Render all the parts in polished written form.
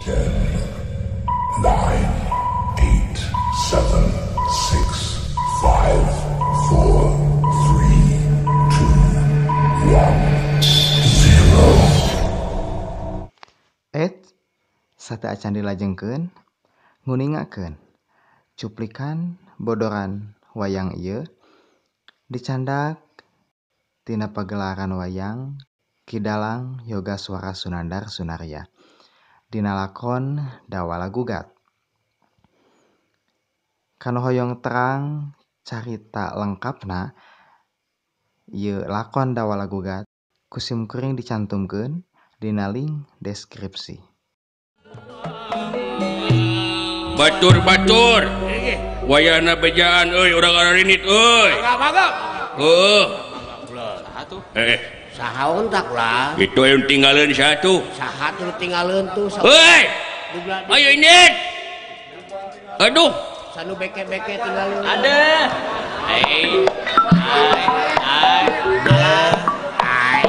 10, 9, 8, 7, 6, 5, 4, 3, 2, 1, 0. Et sateuacan dilajengkeun nguningakeun cuplikan bodoran wayang ieu dicandak tina pagelaran wayang Ki Dalang Yogaswara Sunandar Sunarya dina lakon Dawala Gugat. Kanu hoyong terang carita lengkapna ieu lakon Dawala Gugat ku sim kuring dicantumkeun dina link deskripsi. Batur-batur wayahna bejaan euy urang ararinit euy. Heuh. Saha ontak lah. Itu yang tinggalin satu. Saha tuh tinggalin tuh. Hei, ayo ini. Aduh. Sanu beke-beke tinggalin. Ada. Hai. Hai. Hai.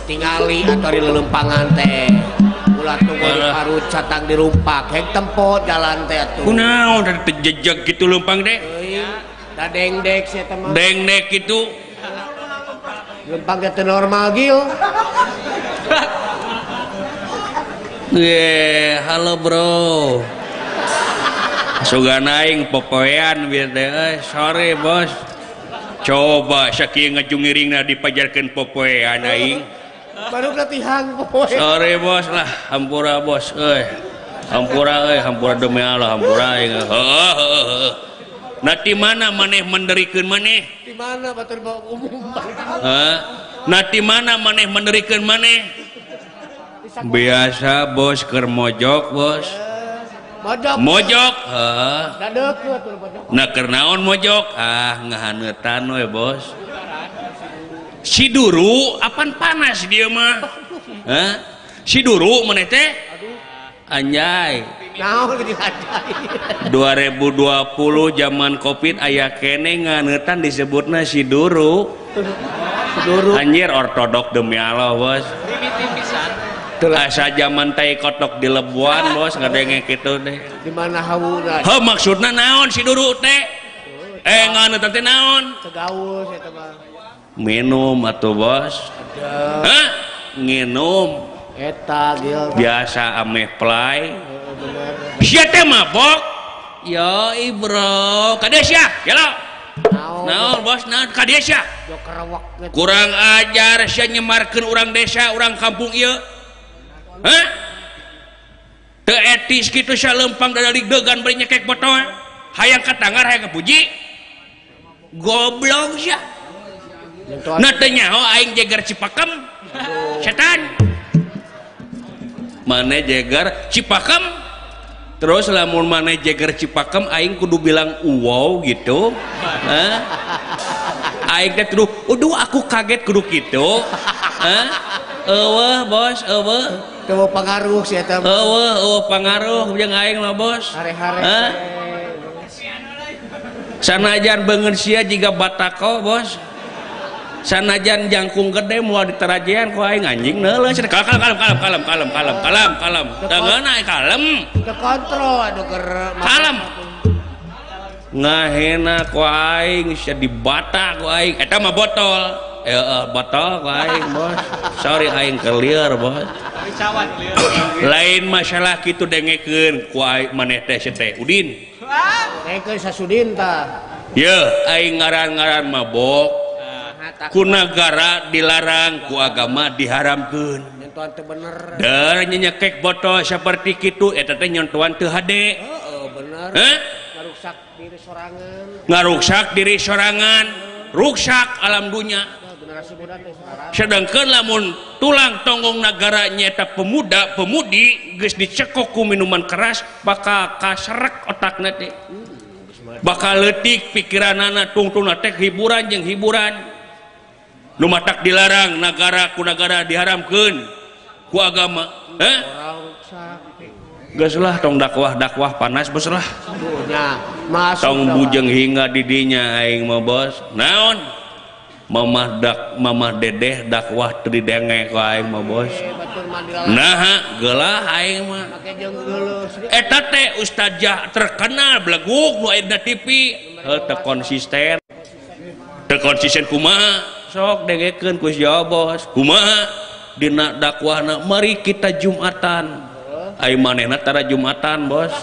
Tingali atau di lelempangan teh. Ulah tunggu di parut catang di rumpak. Hek tempo jalan teh atuh. Kunaon teh jejeg gitu lempang teh. Da dengdek sia teh mah. Dengdek gitu. Lempang teh normal gil. Ye, halo bro. Sugan aing popoean bieu teh. Sorry bos. Coba sakieu ngajungiringna dipajarkeun popoean aing. Baru latihan popoean. Sorry bos lah, hampura bos euy. Hampura euy, hampura demi Allah, hampura aing. Heeh heeh. Nah di mana maneh menderikeun maneh? Di mana batur bawa umum? Heeh. Nah di mana maneh menderikeun maneh? Biasa bos keur mojok bos. Mojok. Mojok, heeh. Da deukeut tur mojok. Nah keur naon mojok? Ah ngahaneutan we bos. Si duru apan panas dia mah. Hah? Si duru maneh teh? Anjay. Naon geuning anjay. 2020 zaman Covid aya kene nganeutan disebutna si duru. Si duru. Anjir ortodok demi Allah bos. Asa zaman tai kotok di lebuan bos ngadenge kitu teh. Di mana hawuna? Heuh maksudna naon si duru teh? Nganeutan teh naon? Teu gaul sia teh mah. Minum atuh bos. Hah? Nginum. Eta gil. Biasa ameh play. Sia teh mabok. Yoi bro. Ka dieu sia? Gelo. Naon bos naon ka dieu sia? Kurang ajar sia nyemarkeun urang desa, urang kampung ieu. Hah? Teu etis kitu sia lempang dadaligdegan bari nyekek botol. Hayang katanggar hayang kapuji. Goblok sia. Nah teu nyaho aing jeger Cipakem. Setan. Mane jeger Cipakem. Terus lamun mane jeger Cipakem aing kudu bilang wow gitu. Hah? Aing teh kudu, "Aduh aku kaget kudu kitu." Hah? Eueuh bos, eueuh. Teu pangaruh sia teh. Eueuh, eueuh pangaruh jeung aing mah bos. Hare-hare. Hah? Sanajan beungeut sia jiga batako bos. Sanajan jangkung gede moal diterajean ku aing anjing neuleuh cenah. Kalem kalem kalem kalem kalem kalem kalem kalem. Teu ngeunah kalem. Teu kontrol aduh keur kalem. Ngahena ku aing sia dibata ku aing. Eta mah botol. Heeh, botol ku aing bos. Sorry aing keur lieur bos. Lain masalah kitu dengekeun ku aing maneh teh sia teh Udin. Dengekeun sasudin tah. Yeuh aing ngaran-ngaran mabok. Ku nagara dilarang, ku agama diharamkeun. Nyentuhan teu bener. Der nyekek botol saperti kitu eta teh nyentuhan teu hade. Heeh, bener. Hah? Ngaruksak diri sorangan. Ngaruksak diri sorangan, ruksak alam dunya. Generasi muda teh sekarang. Sedangkan lamun tulang tonggong nagara nyeta pemuda, pemudi geus dicekok ku minuman keras bakal kaserek otakna teh. Bakal leutik pikiranana tungtungna teh hiburan jeung hiburan. Nu matak dilarang nagara ku nagara diharamkeun ku agama. Hah? Geus lah tong dakwah-dakwah panas bos lah. Tong bujeng hingga di dinya aing mah bos. Naon? Mamah dak mamah dedeh dakwah teu didenge ku aing mah bos. Nah, gelah aing mah. Eta teh ustazah terkenal beleguk nu aya dina TV, heuh teu konsisten. Teu konsisten kumaha? Sok dengekeun ku sia bos. Kumaha? Dina dakwahna mari kita Jumatan. Ai manehna tara Jumatan bos.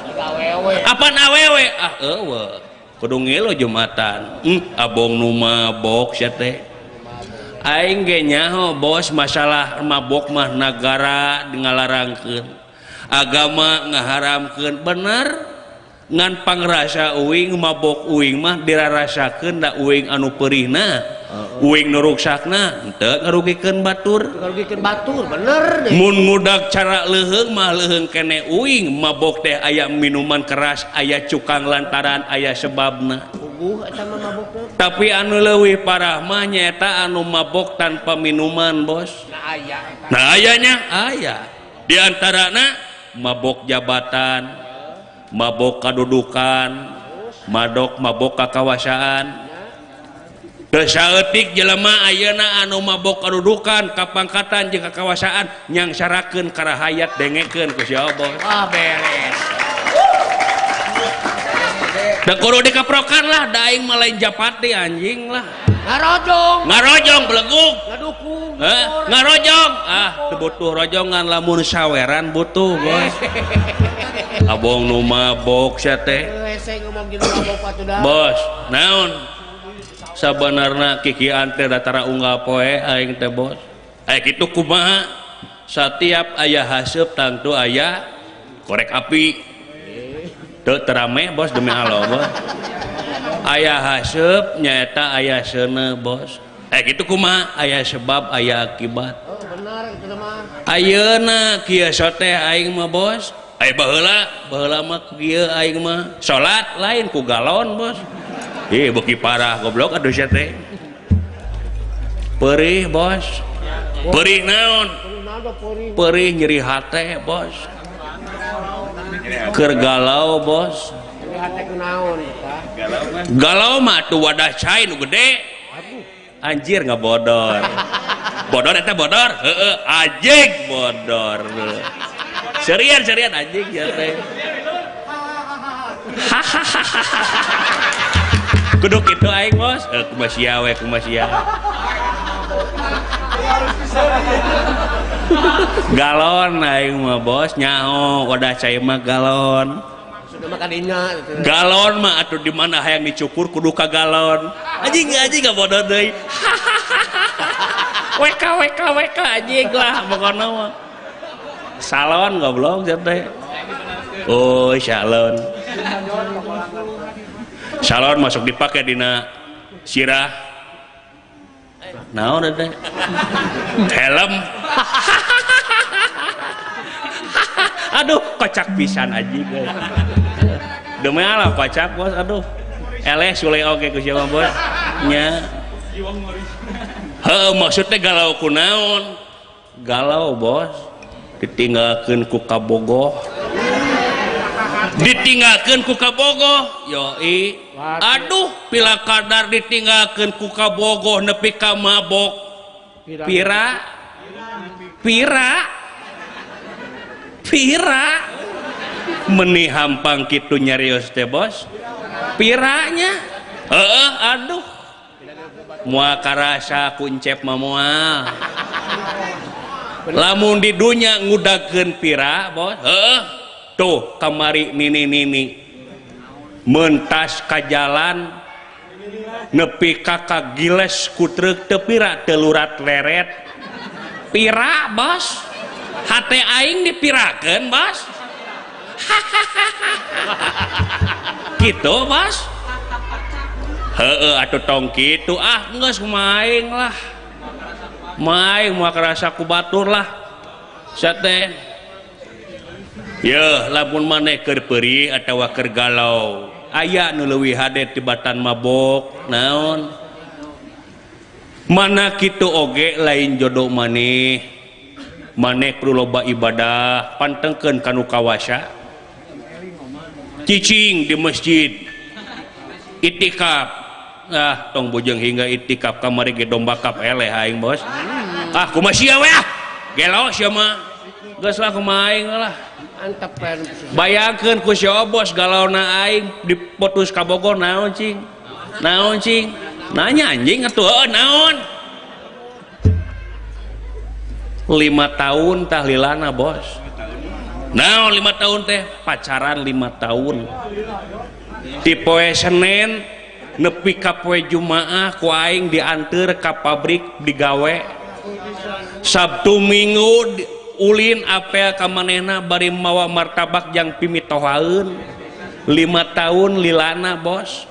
Apaan awewe? Ah eueuh. Kudu ngilu Jumatan. Abong nu mabok sia teh. Aing ge nyaho bos masalah mabok mah nagara ngalarangkeun. Agama ngaharamkeun bener. Ngan pangrasa uing mabok uing mah dirarasakeun da uing anu peurihna. Uing nu ruksakna henteu ngarugikeun batur. Ngarugikeun batur bener deh. Mun ngudag cara leuheung mah leuheung kene uing mabok teh aya minuman keras, aya cukang lantaran aya sebabna. Puguh eta mah mabokna. Tapi anu leuwih parah mah nyaeta anu mabok tanpa minuman, bos. Nah aya eta. Nah ayanya aya. Di antarana mabok jabatan, mabok kadudukan, mabok kakawasaan. Teu saeutik jelema ayeuna anu mabok kadudukan, kapangkatan jeung kakawasaan nyangsarakeun karahayat dengekeun ku si Bos. Wah beres. Da kudu dikaprokan lah, da aing mah lain japati anjing lah. Ngarojong. Ngarojong belegug. Ngadukung. Heh, ngarojong. Ah, teu butuh rojongan lamun saweran butuh, Bos. Abong nu mabok sia teh. Hese ngomong jeung mabok atuh da. Bos, naon? Sabenerna kikian teh datara unggal poe aing teh bos. Aya kitu kumaha? Satiap aya haseup tangtu aya korek api. Teu terame bos demi Allah bos. Aya haseup nyaeta aya seuneu bos. Aya kitu kumaha? Aya sebab aya akibat. Oh benar itu mah. Ayeuna kieu teh aing mah bos. Aya baheula, baheula mah kieu aing mah. Salat lain ku galon bos. Ih beuki parah goblok aduh sia teh. Perih bos. Perih naon? Perih nyeri hate bos. Keur galau bos. Galau mah tuh wadah cai nu gede. Anjir ngabodor. Bodor eta bodor? Heeh, anjing bodor. Serian serian anjing ya teh. Hahaha. Kudu kitu aing bos. Kumaha sia we kumaha sia. Galon aing mah bos nyaho wadah cai mah galon. Sudah mah kadinya. Galon mah atuh di mana hayang dicukur kudu ka galon. Anjing anjing ngabodor deui. WK WK WK anjing lah pokona mah. Salon goblok sia teh. Oh, salon. Salon masuk dipakai dina sirah. Naon eta? Helm. Aduh, kocak pisan anjing. Demi Allah kocak bos, aduh. Eleh sule oge ku sia bos. Nya. Heuh, maksudnya galau ku naon? Galau bos. Ditinggalkeun ku kabogoh. Ditinggalkeun ku kabogoh yoi. Aduh pila kadar ditinggalkeun ku kabogoh nepi ka mabok. Pira pira pira meni hampang kitu nyarios teh bos. Piranya heeh aduh moal karasa kuncep mah moal. Lamun di dunya ngudagkeun pira bos. Heeh tuh kamari nini-nini mentas ka jalan nepi ka kagiles ku truk teu pira teu lurat leret pira bos. Hate aing dipirakeun bos. Kitu bos. Heeh atuh tong kitu ah geus maing lah. Maing moal karasa ku batur lah. Sia teh yeuh lamun maneh keur peurih atawa keur galau aya nu leuwih hade tibatan mabok naon mana kitu oge lain jodoh maneh maneh kudu loba ibadah pantengkeun ka nu kawasa cicing di masjid itikaf Ah tong bujeng hingga itikaf kamari ge domba kap eleh aing bos. Ah kumaha sia we ah. Gelo sia mah. Geus lah kumaha aing lah. Antep. Bayangkeun ku si Obos galauna aing diputus ka Bogor naon cing? Naon cing? Nanya anjing atuh heuh naon? 5 tahun tahlilana bos. Naon 5 tahun teh? Pacaran 5 tahun. Di poe Senin nepi ka poe Jumaah ku aing dianteur ka pabrik digawe. Sabtu Minggu ulin apel ka manehna bari mawa martabak jang pimitohaeun. 5 tahun lilana bos.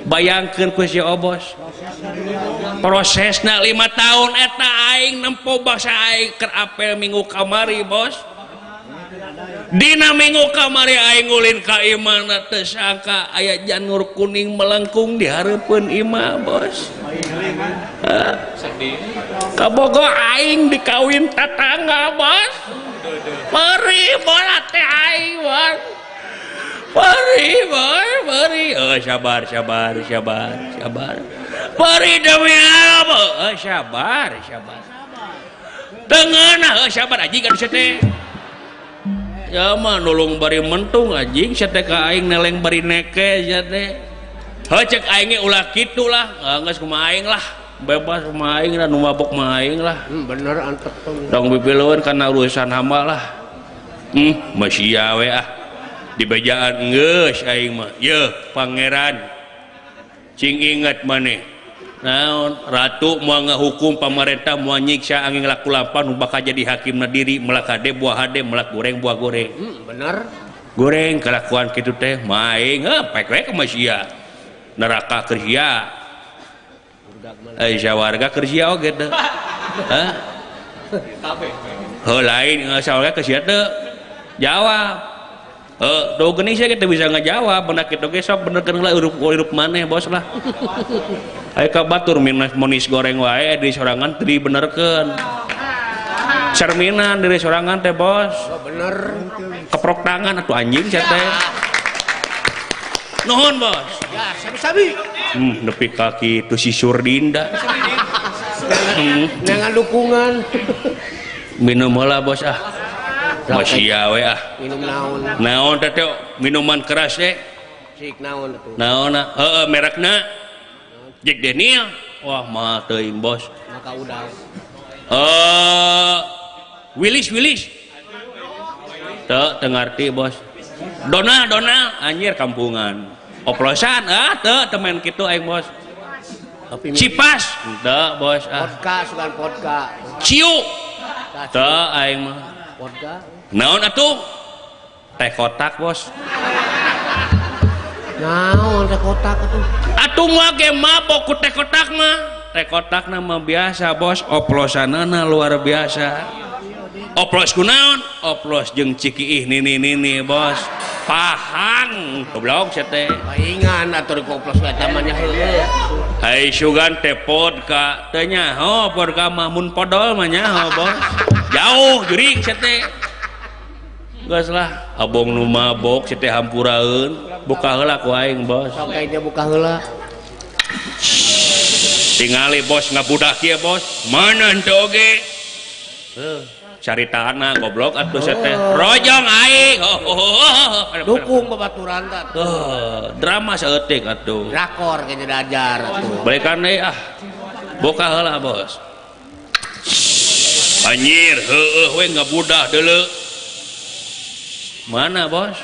Bayangkeun ku si Obos. Prosesna 5 tahun eta aing nempo basa aing keur apel minggu kamari bos. Dina minggu kamari aing ulin ka imahna teu sangka aya janur kuning melengkung di hareupeun imah bos. Kabogo aing dikawin tatangga bos. Perih bola teh aing bos. Perih bos, perih. Oh sabar, sabar, sabar, sabar. Perih demi Allah. Oh sabar, sabar. Tengenah, oh sabar anjing kan teh. Ya mah nulung bari mentung anjing sia teh ka aing neleng bari neke sia teh. Heuh cek aing ge ulah kitu lah, geus kumaha aing lah. Bebas kumaha aing lah nu mabok mah aing lah. Bener antep. Dong bibileun kana urusan hamba lah. Masih we ah. Dibejaan geus aing mah. Yeuh pangeran. Cing inget maneh. Naon ratu moal ngahukum pamarentah moal nyiksa angin laku lampah nu bakal jadi hakimna diri melak hade buah hade melak goreng buah goreng. Bener. Goreng kelakuan kitu teh mah aing heuh pek we ka sia. Neraka keur sia. Ai sawarga keur sia oge teh. Hah? Heuh lain sawarga keur sia teu. Jawab. Tuh geuning sia kita bisa ngajawab bener kitu ge sok benerkeun lah hirup maneh bos lah. Aya ka batur monis goreng wae di sorangan teu dibenerkeun. Cerminan diri sorangan teh bos. Oh, bener. Keprok tangan atuh anjing sia teh. Nuhun bos. Ya, sabi-sabi. Nepi ka kitu si Surdinda. Jangan dukungan. Minum heula bos ah. Masih we ah. Minum naon? Naon teh minuman keras teh? Cik naon atuh. Naon heueuh merekna? Jack Daniel. Wah, mah teuing bos. Maka udah. Willis Willis. Teu teu ngarti bos. Dona Dona anjir kampungan. Oplosan ah teu teu main kitu aing bos. Cipas teu bos ah. Vodka sugan vodka. Ciu. Teu aing mah. Vodka. Naon atuh? Teh kotak bos. Naon teh kotak atuh? Atuh mah ge mabok ku teh kotak mah. Teh kotak mah biasa bos, oplosanana luar biasa. Oplos ku naon? Oplos jeung cikiih nini-nini bos. Pahang goblok sia teh. Paingan atuh di koplos eta mah nya heueuh. Ai sugan teh vodka teh nyaho vodka mah mun podol mah nyaho bos. Jauh jurig sia teh. Geus lah abong nu mabok sia teh hampuraeun buka heula ku aing bos. Sok aing buka heula. Tingali bos ngabudak ieu bos. Mana henteu oge? Heuh, caritana goblok atuh sia teh. Rojong aing. Dukung babaturan teh atuh. Drama saeutik atuh. Drakor ge diajar atuh. Balikan deui ah. Buka heula bos. Anjir, heueuh we ngabudah deuleu. Mana bos?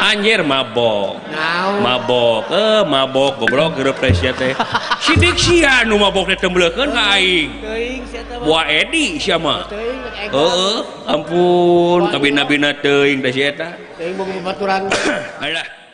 Anjir mabok. Mabok, mabok goblok hirup teh sia teh. Sidik sia nu mabok teh tembeleukeun ka aing. Teuing sia teh. Buah Edi sia mah. Heueuh, ampun kabina-bina teuing teh sia eta. Teuing boga babaturan. Alah.